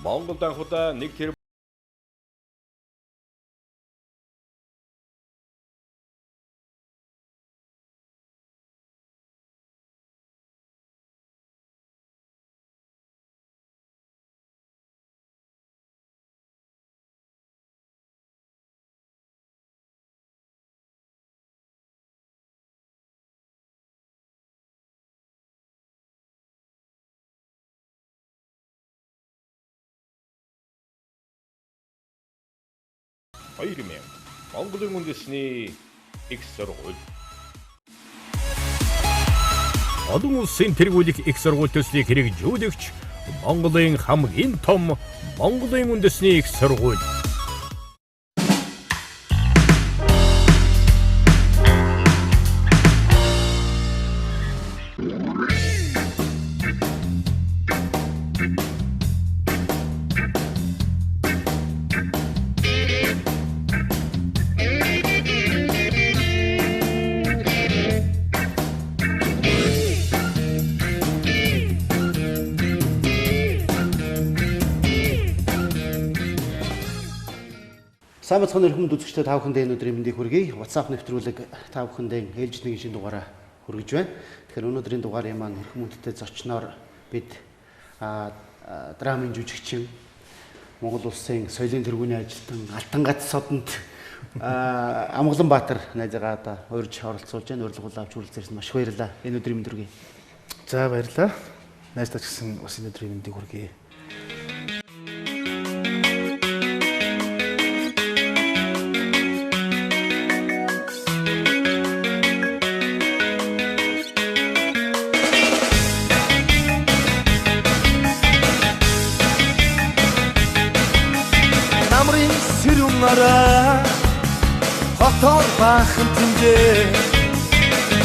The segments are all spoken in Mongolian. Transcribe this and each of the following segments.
Монголд анх удаа 1 тэрбум 2000 Монголын үндэсний их сургууль. Олон улсын тэргүүлэх их сургууль төслийг хэрэгжүүлэгч Монголын хамгийн том Монголын үндэсний их сургууль. Сайн бацхан эрхэм үзэгчдээ та бүхэндээ энэ өдрийн мэндийг хүргэе. WhatsApp нэвтрүүлэг та бүхэндээ ээлжид нэгэн шинэ дугаараа хүргэж байна. Тэгэхээр өнөөдрийн дугаарын маань эрхэм хүндтэй зочноор бид драмын жүжигчин, Монгол улсын соёлын тэргүүний ажилтан Алтангац содонд Амгаланбаатар найзгаа одоо урьж оролцуулж байна. Урилгуул авч хүрэлцээрсэн маш их баярлалаа. Энэ өдрийн мэнд хүргэе. За баярлалаа. Найздаа ч гэсэн бас энэ өдрийн мэндийг хүргэе. Хотоор баахан тэмдээ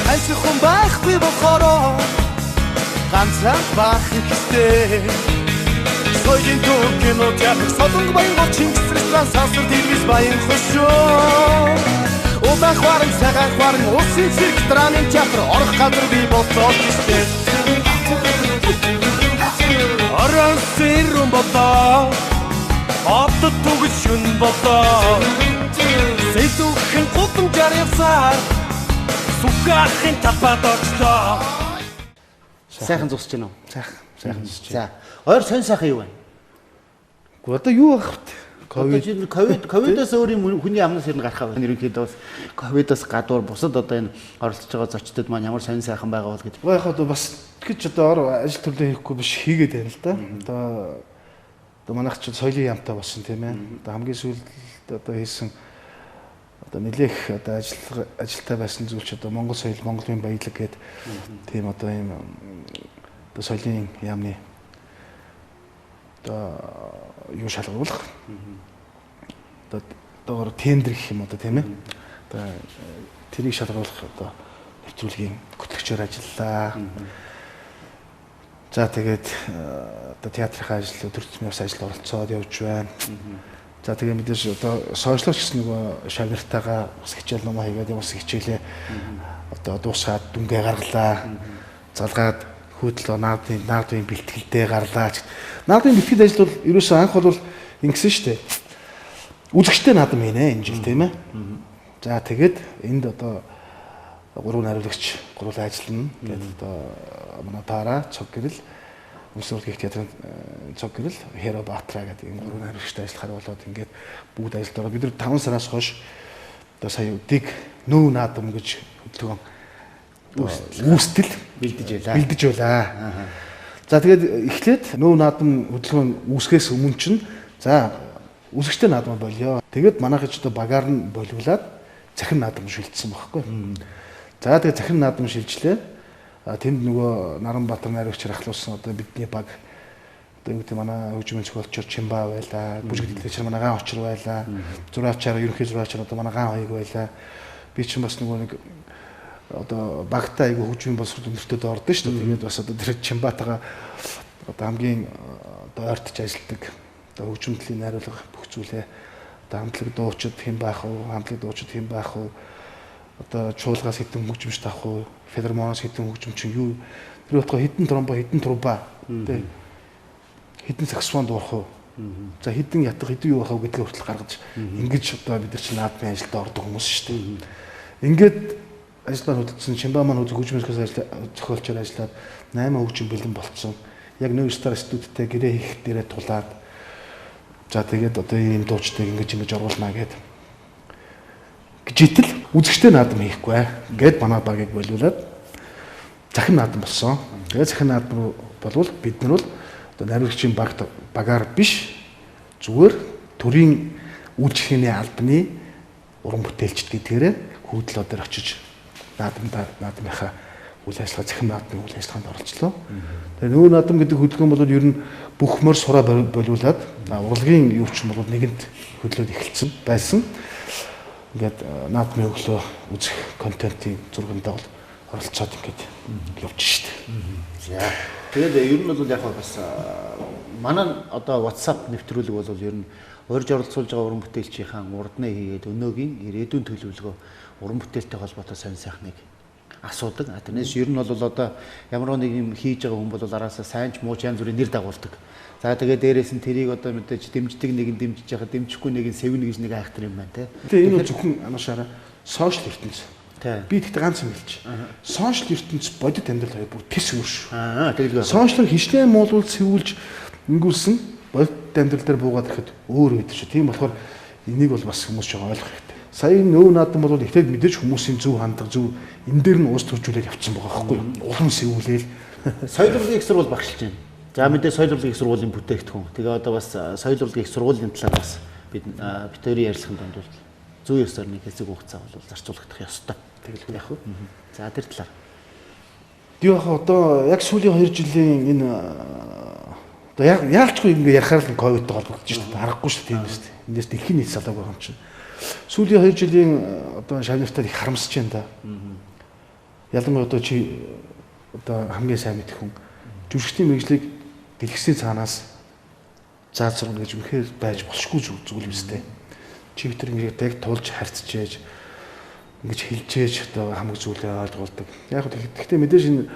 таньсан хүн байхгүй болохоро ганцхан баахан хистэй. Соёлын төв кино театр Солонг Баянгол Чингис ресторан сансар дэрвис баян хөшөө. Удаан хуаран цагаан хуаран улсын цирк драмын театр орох газар бий боллоо гэжтэй. Орон сэрүн болоо одод түгэл шүн болоо. Сэдвхэн гудамжаар явсаар сүхгахын талбайд очлоо. Сайхан зусч гинөө. Сайхан зусч. За, ойр сонь сайхан юу вэ? Гэхдээ одоо юу байх вэ? Ковидоос өөр юм хүний амнаас ер нь гарах байна. Ерөнхийдөө бас ковидоос гадуур бусад одоо энэ оролцож байгаа зочдод маань ямар сонь сайхан байгаа бол гэж. Яг одоо бас гэж одоо ажил төрлөө хийхгүй биш хийгээд байна л да. Одоо манайх ч соёлын яамтай болсон тийм ээ. Одоо хамгийн сүүлд одоо хийсэн одоо нэлээх одоо ажилтай байсан зүйл ч одоо Монгол соёл, Монголын баялаг гээд тийм одоо ийм одоо соёлын яамны одоо юу шалгаруулах одоо тендер гэх юм одоо тийм ээ. Одоо тэрийг шалгаруулах одоо нэвтрүүлгийн хөтлөгчөөр ажиллалаа. За тэгээд одоо театрын ажил, өдөр тутмын бас ажил оролцоод явж байна. За тэгээ мэдээж одоо сошиалч гэсэн нөгөө шавнартайгаа бас хичээл номоо хийгээд бас хичээлээ одоо дуусгаад дүнгээ гаргалаа. Залгаад хөдлөө наадын бэлтгэлдээ гарлаа. Наадын бэлтгэл ажил бол ерөөсөө анх бол ингэсэн шүү дээ. Үзэгчтэй наадам хийнэ энэ жил тийм ээ. За тэгээд энд одоо гурван найруулагч гурлаа ажиллана. Тэгээд одоо манай Пара цог гэрэл Өмсөрг их театрын цог гэрэл Херо Баатра гэдэг энэ гурван найруулагчтай ажиллахаар болоод ингээд бүгд ажилд ороо. Бид нар 5 сараас хойш одоо сая дэг нөө наадам гэж хөдөлгөөн үүстэл бэлдэж байлаа. За тэгээд эхлээд нөө наадам хөдөлгөөн үүсгэхээс өмнө чинь за үзэгчтэй наадам болио. Тэгээд манайх ч одоо багаар нь болиулаад цахим наадам шилжсэн байхгүй. За тэгээд цахим наадам шилжлээ. Тэнд нөгөө Наранбаатар найруулагчаар ахлуулсан одоо бидний баг одоо юу гэдэг манай хөгжмийн зохиолчор Чимба байлаа, бүжиг дэлгэчээр манай Ган Очир байлаа, зураачаар ерөнхий зураачаар одоо манай Ган Хоёг байлаа. Би чинь бас нөгөө нэг одоо багтаа айгүй хөгжмийн боловсрол өндөртөд ордон шүү дээ. Тэгээд бас одоо тэр Чимбатайгаа одоо хамгийн одоо ойртож ажилладаг одоо хөгжмөдлийн найруулга бүх зүйлээ одоо хамтлаг дуучид хэн байх вэ? Хамтлаг дуучид хэн байх вэ? Одоо чуулгаас хэдэн хөгжимч авах уу? Филармоноос хэдэн хөгжимчин юу? Тэр утгаа хэдэн тромбо, хэдэн труба, тэ хэдэн саксофон дуурах уу? За хэдэн ятах хэдэн юу байхав гэдгээ хүртэл гаргаж ингэж одоо бид нар чинь наадмын ажилд ордог хүмүүс шүү дээ. Ингээд ажил маань хөдөлсөн, Чимба маань хөгжмөсгөөс ажил зохиолчоор ажиллаад 8 хөгжим бэлэн болцсон. Яг New Star студидтэй гэрээ хийх дээрээ тулаад за тэгээд одоо ийм дуучдыг ингэж оруулнаа гэд гэж итэл үзэгчтэй наадам хийхгүй гэд манай багийг болиулаад захин наадам болсон. Тэгээд захин наадам болвол бид нар бол одоо найруулагчийн багаар биш зүгээр төрийн үйлчлэгээний албаны уран бүтээлчд гэдгээрээ хүйдлөө дээр очиж наадмынхаа үйл ажиллагаа захин наадмын үйл ажиллагаанд оролцлоо. Тэгээ нөө наадам гэдэг хөдөлгөөн бол ер нь бүх мөр сураа болиулаад урлагийн юу ч юм бол нэгэнт хөдлөөд эхэлсэн байсан. Ингээд наадмын өглөө үзэх контентын зургандаа бол оролцоод ингээд явж штэ. За. Тэгээд ер нь бол яг бас манай одоо WhatsApp нэвтрүүлэг бол ер нь урьж оролцуулж байгаа уран бүтээлчийнхаа урднаа хийгээд өнөөгийн ирээдүйн төлөвлөгөө уран бүтээлтэй холбоотой сонь сайхныг асуудаг. Тэрнээс ер нь бол одоо ямар нэг юм хийж байгаа хүн бол араасаа сайн ч муу ч янз бүрийн нэр дагуулдаг. За тэгээд дээрээс нь тэрийг одоо мэдээж дэмждэг нэг нь дэмжиж яхад дэмжихгүй нэг нь сэвнэ гэж нэг айхтар юм байна те. Тэгээ энэ бол зөвхөн ануушаараа сошиал ертөнц. Би тэгтээ ганц юм хэлчих. Сошиал ертөнц бодит амьдрал хоёр бүр тис өөр шүү. Тэгэлгүй. Сошиалар хичнээн муулвал сэвүүлж ингүүлсэн бодит амьдрал дээр буугаад ирэхэд өөр байдаг шүү. Тийм болохоор энийг бол бас хүмүүс жоо ойлгох хэрэгтэй. Сая нөө наадам бол ихтэй мэдээж хүмүүсийн зөв хандлага зөв энэ дээр нь уус төржүүлээд явцсан байгаа байхгүй юу? Улам сэвүүлээл. Соёл урлагийн их сургууль багшилж байна. За мэдээ соёл урлагийн их сургуулийн бүтээгдэхүүн. Тэгээ одоо бас соёл урлагийн их сургуулийн талаар бас бид хоёрын ярилцлагын донд бол зүй ёсоор нэг хэсэг хугацаа бол зарцуулагдах ёстой. Тэгэлгүй яах вэ? За тэр талаар. Юу яах одоо яг сүүлийн 2 жилийн энэ одоо яг яалчгүй ингээ ярихаар л ковидтой холбогдож шүү дээ. Харахгүй шүү дээ тийм биз дээ. Эндээс дэлхийн нийт салаагүй юм чинь. Сүүлийн 2 жилийн одоо шавнартад их харамсаж байна да. Ялангуяа одоо чи одоо хамгийн сайн мэдэх хүн жүжигчдийн мэргэжлийг дэлгэсний цаанаас зааж сурна гэж үнэхээр байж болшгүй зүйл юм сте. Чи битэр ингээд яг тулж харьцаж ингэж хилжээж одоо хамаг зүйлээ ойлгуулдаг. Яг гэхдээ мэдээж энэ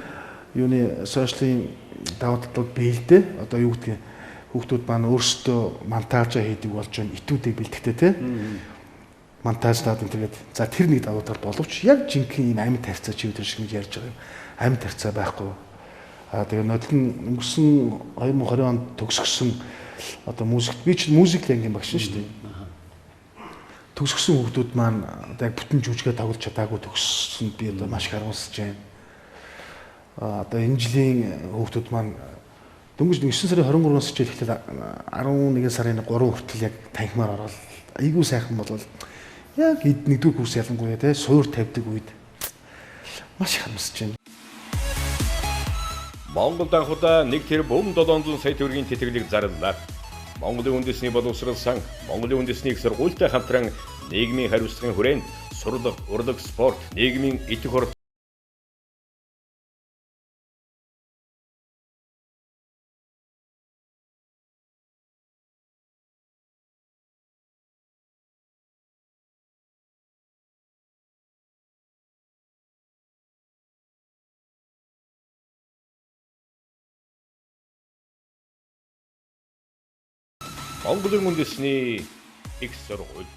юуны сошиалын давуу талууд биелдэ. Одоо юу гэдгийг хүүхдүүд маань өөрсдөө монтажаа хийдэг болж байна. Итүүдийг бэлтгэдэг те. Монтажлаад энэ тэгээд за тэр нэг давуу тал боловч яг жинхэнэ ийм амьд харьцаа чи өдөр шиг ингэж ярьж байгаа юм. Амьд харьцаа байхгүй. Тэгээ нодон өнгөрсөн 2020 онд төгсгсөн одоо музикт би чинь музик ангийн багш шүү дээ. Төгсгсөн хүүхдүүд маань одоо яг бүтэн жүжигээ тоглож чадаагүй төгссөн би одоо маш их харамсаж байна. Одоо энэ жилийн хүүхдүүд маань дөнгөж 9 сарын 23-наас хичээл эхлээд 11 сарын 3 хүртэл яг танхимаар ороод айгүй сайхан болвол яг нэгдүгээр курс ялангуяа те суур тавьдаг үед маш их харамсаж байна. Монголд анх удаа 1 тэрбум 700 сая төгрөгийн тэтгэлэг зарлалаа. Монголын үндэсний боловсрол сан, Монголын үндэсний их сургуультай хамтран нийгмийн хариуцлагын хүрээнд сурлага, урлаг, спорт, нийгмийн идэвх хор Монголын үндэсний их сургууль.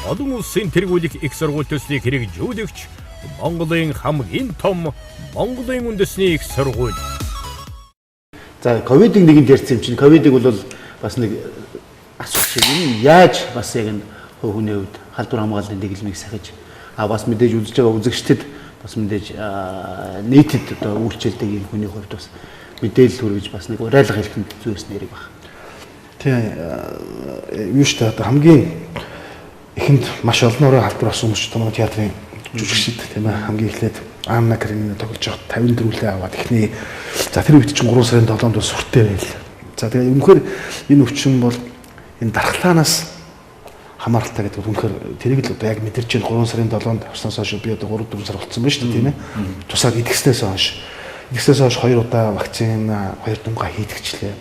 Олон улсын тэргүүлэх их сургууль төслийг хэрэгжүүлэгч Монголын хамгийн том Монголын үндэсний их сургууль. За ковидыг нэгэнд ярьсан юм чинь ковидыг бол бас нэг асуух шиг юм яаж бас яг энэ хувь хүний хувьд халдвар хамгааллын дэглэмийг сахиж бас мэдээж үзэж байгаа үзэгчдэд бас мэдээж нийтэд одоо үйлчилдэг энэ хүний хувьд бас мэдээлэл хүргэж бас нэг уриалга хэлэх нь зүйс нэрийг баг. Тийм юу шүү дээ одоо хамгийн эхэнд маш олон өрөө халдвар авсан хүмүүс ч одоо манай театрын жүжигчд тийм ээ хамгийн эхлээд Анна Каренина тоглож байхад 54-лээ аваад эхний за тэр үед чинь 3 сарын 7-нд бол сүртэй байл. За тэгээ үнэхээр энэ өвчин бол энэ дархлаанаас хамааралтай гэдэг бол үнэхээр тэрийг л одоо яг мэдэрч байна. 3 сарын 7-нд авснаас хойш би одоо 3-4 сар болцсон байна шүү дээ тийм ээ. Тусаад идэхснээс хойш 2 удаа вакцин 2 дунгаа хийдэгчлээ.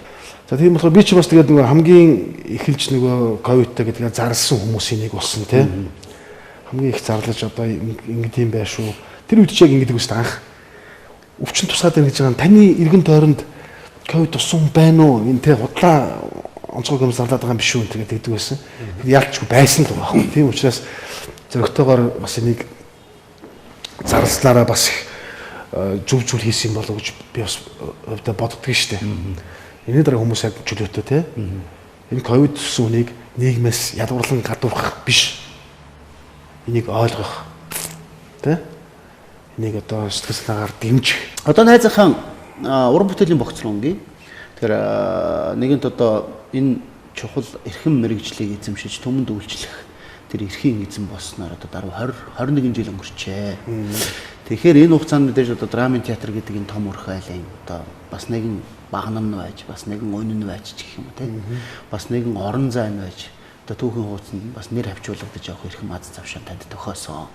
За тийм болохоор би ч бас тэгээд нөгөө хамгийн эхэлж нөгөө ковидтай гэдгээ зарлсан хүмүүсийн нэг болсон тийм. хамгийн их зарлаж одоо ингэдэм юм байх шүү. Тэр үед чи яг ингэдэг үст анх өвчин тусаад байна гэж байгаа нь таны эргэн тойронд ковид туссан байна уу? Энэ те худлаа онцгой юм зарлаад байгаа юм биш үү гэдэг тэгдэг байсан. Ялчгүй байсан л байгаа юм. Тийм учраас зөрөгтэйгээр бас энийг зарласнараа бас их зөв зүйл хийсэн болов гэж би бас хувьдаа боддог шүү дээ. Энэний дараа хүмүүс яг чөлөөтэй те. Энэ ковид туссан хүнийг нийгмээс ядуурлан гадуурхах биш. Энийг ойлгох те. Энийг одоо сэтгэл санаагаар дэмжих. Одоо найзынхаа уран бүтээлийн богцрон гээ. Тэгэхээр нэгэнт одоо энэ чухал эрхэм мэргэжлийг эзэмшиж түмэнд үйлчлэх тэр эрхийн эзэн болсноор одоо дараа 20 21 жил өнгөрчээ. Тэгэхээр энэ хугацаанд мэдээж одоо драмын театр гэдэг энэ том өрх айлын одоо бас нэгэн багнам нь байж, бас нэгэн унин нь байж гэх юм уу те. Бас нэгэн орон зай нь байж одоо түүхэн хуудсанд бас нэр хавчуулагдаж явах эрхэм аз завшаан танд тохиосон.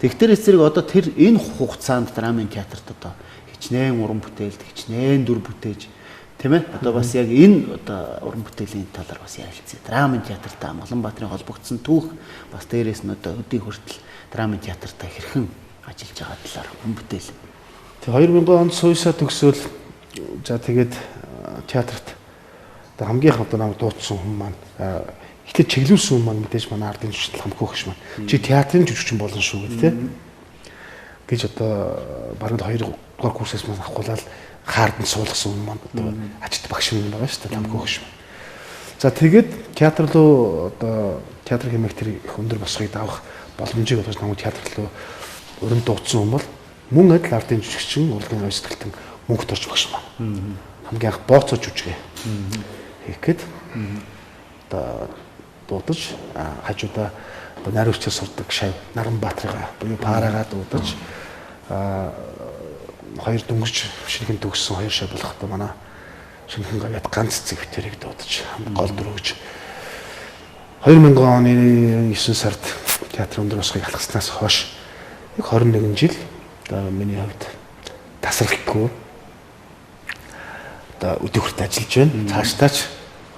Тэгэхээр эсрэг одоо тэр энэ хугацаанд драмын театрт одоо хичнээн уран бүтээлд, хичнээн дүр бүтээж тийм ээ. Одоо бас яг энэ одоо уран бүтээлийн талаар бас ярилцъя. Драмын театртай Амгаланбаатарын холбогдсон түүх бас дээрээс нь одоо өдий хүртэл драмын театртай хэрхэн ажиллаж байгаа талаар уран бүтээл. Тэг 2000 онд суйсаа төгсөөл за тэгээд театрт одоо хамгийн их одоо намайг дуудсан хүн маань эхлээд чиглүүлсэн хүн маань мэдээж манай ардын жүжигчин Хамхөө гэж маань. Чи театрын жүжигчин болно шүү гэдэг тийм гэж одоо бараг л 2 дугаар курсээс маань авахгуйлал хаарданд суулгасан хүн маань одоо ачт багш юм байгаа шүү дээ Хамхөө гэж маань. За тэгээд театр руу одоо театр хэмээх тэр их өндөр босхийг давах боломжийг олгож намайг театр руу өрөнд дуудсан хүн бол мөн адил ардын жүжигчин урлагийн оюун сэтгэлтэн мөнх торч багш маань. Хамгийн анх бооцоо жүжигэ хийх гээд одоо дуудаж хажуудаа одоо найруулагчаар сурдаг шав Наранбаатаргаа буюу Парагаа дуудаж хоёр дөнгөж шинэхэн төгссөн хоёр шав болох одоо манай шинэхэн гавьяат ганц цэцэг битэрийг дуудаж гол дүр өгж 2000 оны 9 сард театрын өндөр босхийг алхаснаас хойш яг 21 жил одоо миний хувьд тасралтгүй одоо өдөр хүрт ажиллаж байна. Цаашдаа ч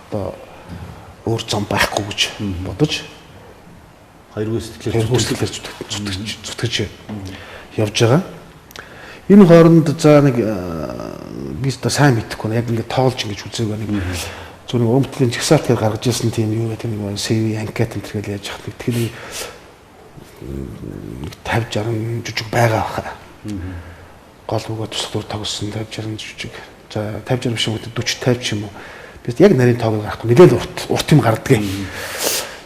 одоо өөр зам байхгүй гэж бодож хоёргүй сэтгэлээр зүтгэж явж байгаа. Энэ хооронд за нэг би одоо сайн мэдэхгүй яг ингээд тоолж ингэж үзээгүй нэг зөв нэг уран бүтээлийн жагсаалт дээр гаргаж ирсэн тийм юу гэдэг нэг CV анкет энэ төр гэж яаж яах нэг тэгэхээр 50 60 жүжиг байгаа баха. Гол бөгөөд туслах дүр тогсон 50 60 жүжиг. За 50 60 биш юм уу 40 50 ч юм уу. Би яг нарийн тоог гаргахгүй нэлээд урт юм гардгийг.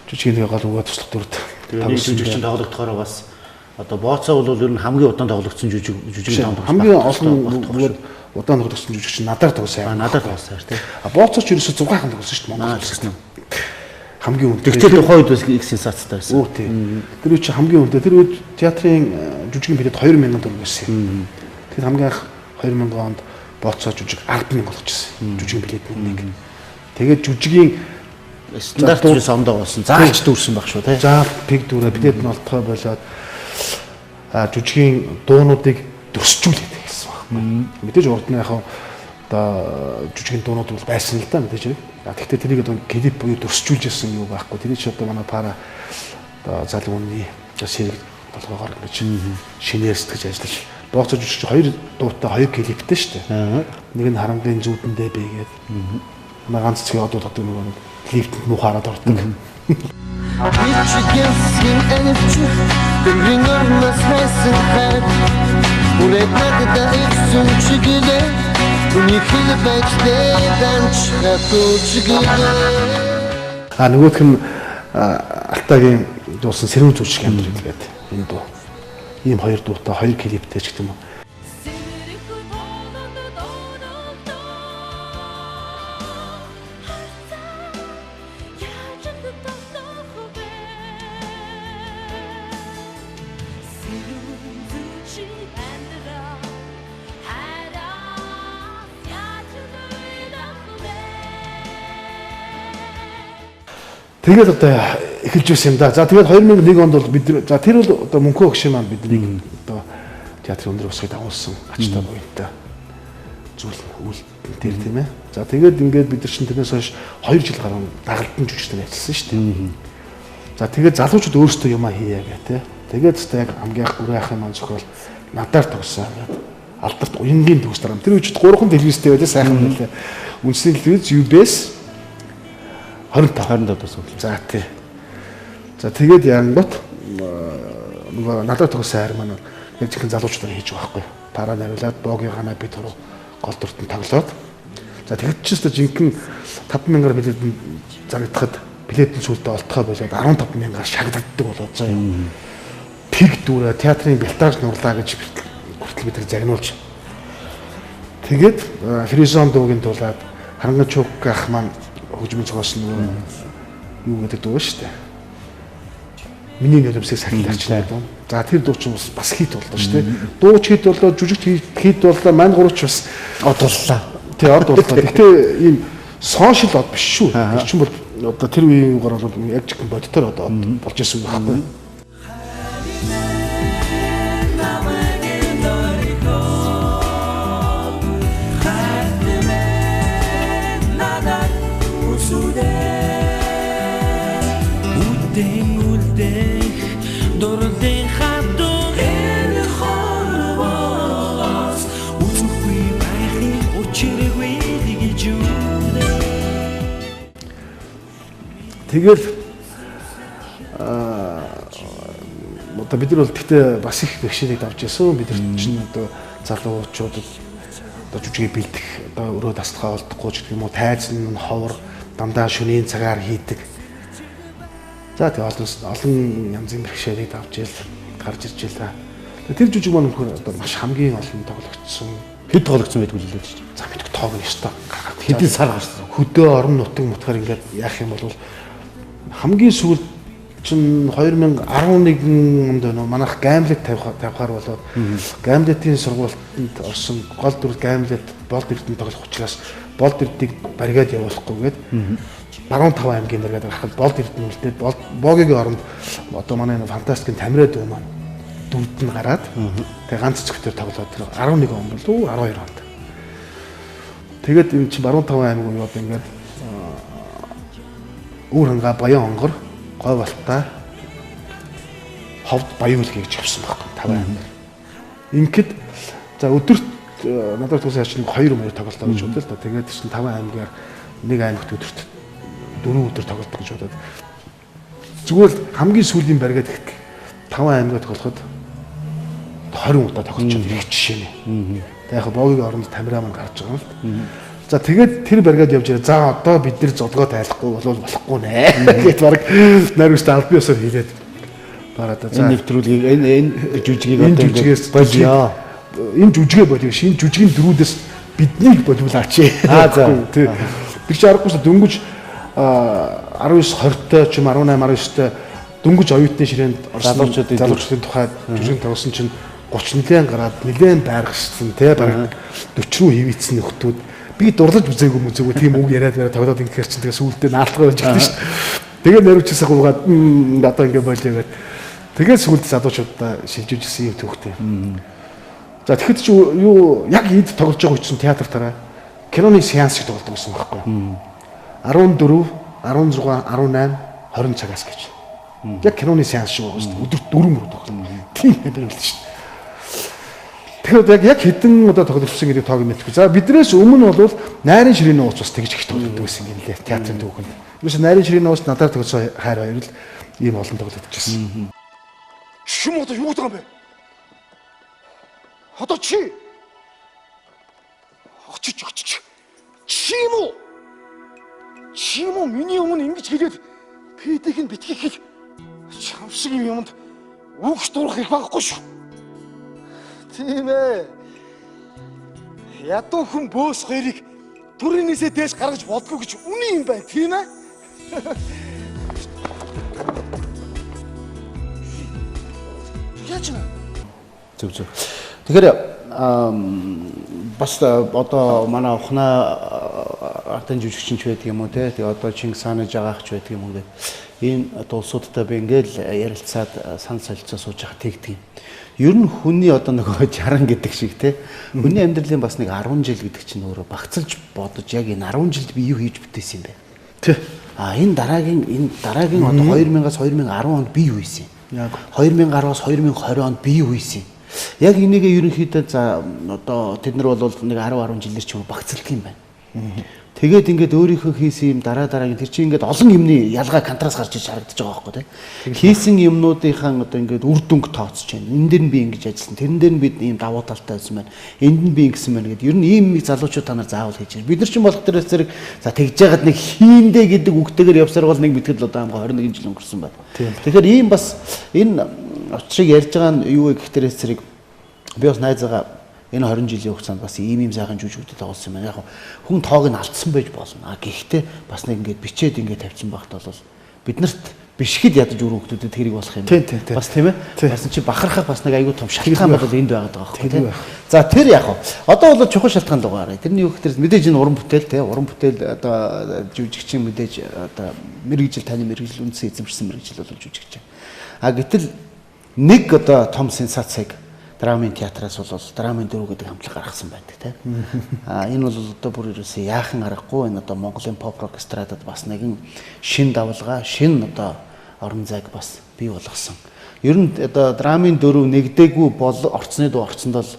Жүжигийн нэг гол бөгөөд туслах дүрд тогсон жүжигчин тоглогдохороо бас одоо бооцоо бол ер нь хамгийн удаан тоглогдсон жүжигчин тоглогч. Хамгийн олон бөгөөд удаан тоглогдсон жүжигчин надаар тоглосон. Надаар тоглосон тийм. А бооцоо ч ерөөсө 6 хан тоглосон шүү дээ Монгол улсад. Хамгийн үнэтэй. Тэгтэл тухайн үед бас их сенсацтай байсан. Өө тийм. Тэр үед чи хамгийн үнэтэй. Тэр үед театрын жүжигийн билет 2000 төгрөг байсан. Тэгэхээр хамгийн анх 2000 онд бооцоо жүжиг 100000 болгочихсон. Жүжигийн билет нэг. Тэгээд жүжигийн стандарт зүйлс ондоо болсон. Заалч дүүрсэн баг шүү тий. Заал пиг дүүрээ билет нь олдохоо болоод жүжигийн дуунуудыг төсчүүлээд эхэлсэн байхгүй. Мэдээж урд нь яг одоо жүжигийн дуунууд бол байсан л да мэдээж хэрэг. Гэхдээ тэрийг одоо клип буюу төсчүүлж ирсэн юу байхгүй. Тэрийг чи одоо манай пара одоо залуу хүний сэрэг толгоогоор ингэж шинээр сэтгэж ажиллаж бооцоо жүжигч хоёр дуутай хоёр клиптэй шүү дээ. Нэг нь харангийн зүүдэндээ бэ гээд. Манай ганц цэцгийн одууд одоо нөгөө нэг клиптэнд муу хараад ордог. А нөгөөх нь Алтайгийн дуусан сэрүүн зүршиг амьдрал гэдэг энэ дуу. Ийм хоёр дуутай хоёр клиптэй ч гэдэг юм уу. Тэгээд одоо эхэлж байсан юм да. За тэгээд 2001 онд бол бид за тэр бол одоо Мөнхөө өгш маань биднийг одоо театрын өндөр босхийг дагуулсан ачтай буянтай зүйл үйл тэр тийм ээ. За тэгээд ингээд бид нар чинь тэрнээс хойш 2 жил гаруй дагалдан жүжигчдээр ажилласан шүү дээ. За тэгээд залуучууд өөрсдөө юмаа хийе гэх тээ. Тэгээд өстой яг хамгийн анх гүрэн ахын маань зохиол надаар тогсон гэдэг. Алдарт уянгийн төгс дараа. Тэр үед 3 телевизтэй байлаа сайхан байлаа. Үндэсний телевиз UBS 25 25 төгс. За тий. За тэгээд янгот нөгөө надад тогсон хайр маань яг жинхэнэ залуучуудаар хийж байгаа байхгүй. Параа нариулаад боогийн ханаа бид руу гол дүртэн тоглоод. За тэгэд ч гэсэн жинхэнэ 5000-аар билет зарагдахад билетийн сүлдээ олдохоо болоод 15000-аар шагдагддаг болоод заа юм. Тэг дүүрээ театрын бэлтаж нурлаа гэж хүртэл бид нар загнуулж. Тэгээд Фризон дуугийн тулаад Харанган Чук ах маань хөгжмөн зохиосон нөгөө юу гэдэг дуу шүү дээ. Миний нулимсыг сахилаач дуу. За тэр дуу чинь бас хит боллоо шүү дээ. Дууч хит боллоо, жүжигч хит боллоо, мань гурвч бас од боллоо. Тий, од боллоо. Гэхдээ ийм сошиал од биш шүү. Тэр чинь бол одоо тэр үеийн юугаар бол яг жинхэнэ бодитоор одоо болж исэн байхгүй. Тэгэл одоо бид нар бол гэхдээ бас их бэрхшээлийг давж ясан. Бид нар чинь одоо залуучуудад одоо жүжигээ бэлдэх одоо өрөө дасгалгаа олдохгүй ч гэх юм уу, тайзан нь ховор, дандаа шөнийн цагаар хийдэг. За тэгээ олон янзын бэрхшээлийг давж ил гарч ирж байлаа. Тэр жүжиг маань өнөхөр одоо маш хамгийн олон тоглогдсон. Хэд тоглогдсон байдгүй л дээ. За мэдгүй тоог нь ёстой гаргаад хэдэн сар гарсан. Хөдөө орон нутаг мутгаар ингээд яах юм бол хамгийн сүүлд чинь 2011 онд нөө манайх Гамлет тавихаар болоод Гамлетийн сургуультанд орсон гол дүр Гамлет Болд Эрдэнэ тоглох учраас Болд Эрднийг баригаад явуулахгүйгээд Баруун 5 аймгийн нэргээд гарахад Болд Эрдэнэ үлдээд Боогийн оронд одоо манай энэ фантастикийн Тамираа дүү маань дүрд нь гараад тэгээ ганц цэгтэр тоглоод тэр 11 он болов уу 12 онд. Тэгээд энэ чинь Баруун 5 аймаг уу одоо ингээд Үүр хангаа Баян онгор Гой Балтаа Ховд Баян үлгээ гэж явсан байхгүй 5 аймаг. Ингээд за өдөрт надад тусаа чинь 2 мөр тоглолтоо гэж бодлоо л да. Тэгээд чинь 5 аймгаар нэг аймагт өдөрт 4 өдөр тоглолт гэж бодоод зүгээр л хамгийн сүүлийн бариад ихтэл 5 аймгаа тоглоход 20 удаа тоглолцоод ирэх жишээ нэ. Тэгээд яг Боогийн оронд Тамираа маань гарч байгаа юм л. За тэгээд тэр бариад явж ирээ. За одоо бид нэр зодгоо тайлахгүй болвол болохгүй нэ гэт баг найруулагчтай албан ёсоор хэлээд бараа да. За энэ нэвтрүүлгийг энэ жүжигийг одоо жүжигээс болио. Энэ жүжигээ болио. Шинэ жүжигийн дөрүүдээс биднийг болиулаач. Аа за. Тэг. Тэр чи аргагүй шүү дөнгөж 19 20-той ч юм 18 19-той дөнгөж оюутны ширээнд орсон залуучуудын тухай жүжиг тоглосон чинь 30 нэлээд гараад нэлээд байргашсан те бараг 40 руу хивээцсэн нөхдүүд би дурлаж үзээгүй мүзээгүй тийм үг яриад яриад тоглоод ингэхэр чинь тэгээ сүүлдээ наалтгаа байж гэнэ шүү дээ. Тэгээ нариучсаа гуугаад одоо ингэ болио гэд. Тэгээ сүүлд залуучуудаа шилжүүлж ирсэн юм түүхтэй. За тэгэхэд чи юу яг эд тоглож байгаа үеийн театр тараа киноны сеанс шиг тоглодог байсан байхгүй. 14, 16, 18, 20 цагаас гэж. Яг киноны сеанс шиг байгаа шүү дээ. Өдөрт 4 мөр тоглоно. Тийм юм байна шүү дээ. Тэгэхээр яг хэдэн удаа тоглолцсон гэдэг тоог мэдэхгүй. За биднээс өмнө бол найрын ширээний ууц бас тэгж их тоглолдог байсан юм лээ театрын түүхэнд. Юусе найрын ширээний ууц надаар тоглосон хайр хоёр л ийм олон тоглогдчихсон. Шим одоо юу гэдэг юм бэ? Одоо чи очиж очиж чи юм уу? Чи юм уу миний өмнө ингэж хэлээд пэдийг нь битгий хэл чам шиг юм юмд үг дурах их байхгүй шүү. Тийм ээ. Ядуу хүн бөөс хоёрыг төрөнөөсөө дээш гаргаж болдгоо гэж үнэн юм байна, тийм ээ? Яаж вэ? Зөв зөв. Тэгэхээр бас одоо манай ухнаа ардын жүжигчин ч байдаг юм уу те. Тэгээ одоо Чингис хааны жагаагч байдаг юм уу гэдэг. Энэ одоо улсуудтай би ингээл ярилцаад санал солилцоо сууж байхад тэгдэг юм. Ер нь хүний одоо нөгөө 60 гэдэг шиг те. Хүний амьдралын бас нэг 10 жил гэдэг чинь өөрөө багцалж бодож яг энэ 10 жилд би юу хийж бүтээсэн юм бэ? Тэ. А энэ дараагийн одоо 2000-аас 2010 онд би юу хийсэн юм? 2010-аас 2020 онд би юу хийсэн юм? Яг энийг ерөнхийдөө за одоо тэд нар бол нэг 10 10 жилээр ч юм багцлдаг юм байна. Тэгээд ингээд өөрийнхөө хийсэн юм дараа дараагийн тэр чинь ингээд олон юмны ялгаа контраст гарч иж харагдаж байгаа байхгүй тий. Хийсэн юмнуудынхаа одоо ингээд үр дүнг тооцож байна. Энэ дээр нь би ингэж ажилласан. Тэрэн дээр нь би ийм давуу талтай байсан байна. Энд нь би ингэсэн байна гэдэг. Ер нь ийм залуучууд та нар заавал хийж байна. Бид нар чинь болох дээрээс зэрэг за тэгж яагаад нэг хийндэ гэдэг үгтэйгээр явсаар бол нэг мэтгэл одоо хамгаа 21 жил өнгөрсөн байна. Тэгэхээр ийм бас энэ учрыг ярьж байгаа нь юу вэ гэхтэрээс зэрэг би бас найзаагаа энэ 20 жилийн хугацаанд бас ийм сайхан жүжигүүдэд тоглосон юм байна. Яг хүн тоог нь алдсан байж болно. А гэхдээ бас нэг ингээд бичээд ингээд тавьсан багт бол биднэрт бишгэд ядаж үр хөвгтүүдэд хэрэг болох юм. Бас тийм ээ. Бас чи бахархах бас нэг аюу том шалтгаан бол энд байгаад байгаа байхгүй тийм. За тэр яг одоо бол чухал шалтгаан л байгаа. Тэрний юу гэхээр мэдээж энэ уран бүтээл тийм уран бүтээл одоо жүжигчин мэдээж одоо мэргэжил таны мэргэжил үндсэн эзэмшсэн мэргэжил бол жүжигчин. А гэтэл нэг одоо том сенсацийг драмын театраас бол драмын дөрөв гэдэг хамтлаг гаргасан байдаг тийм. А энэ бол одоо бүр ерөөсөө яахан аргагүй энэ одоо Монголын поп рок эстрадад бас нэгэн шин давлгаа, шин одоо орон зайг бас бий болгосон. Ер нь одоо драмын дөрөв нэгдээгүй бол орцны дуу орцонд бол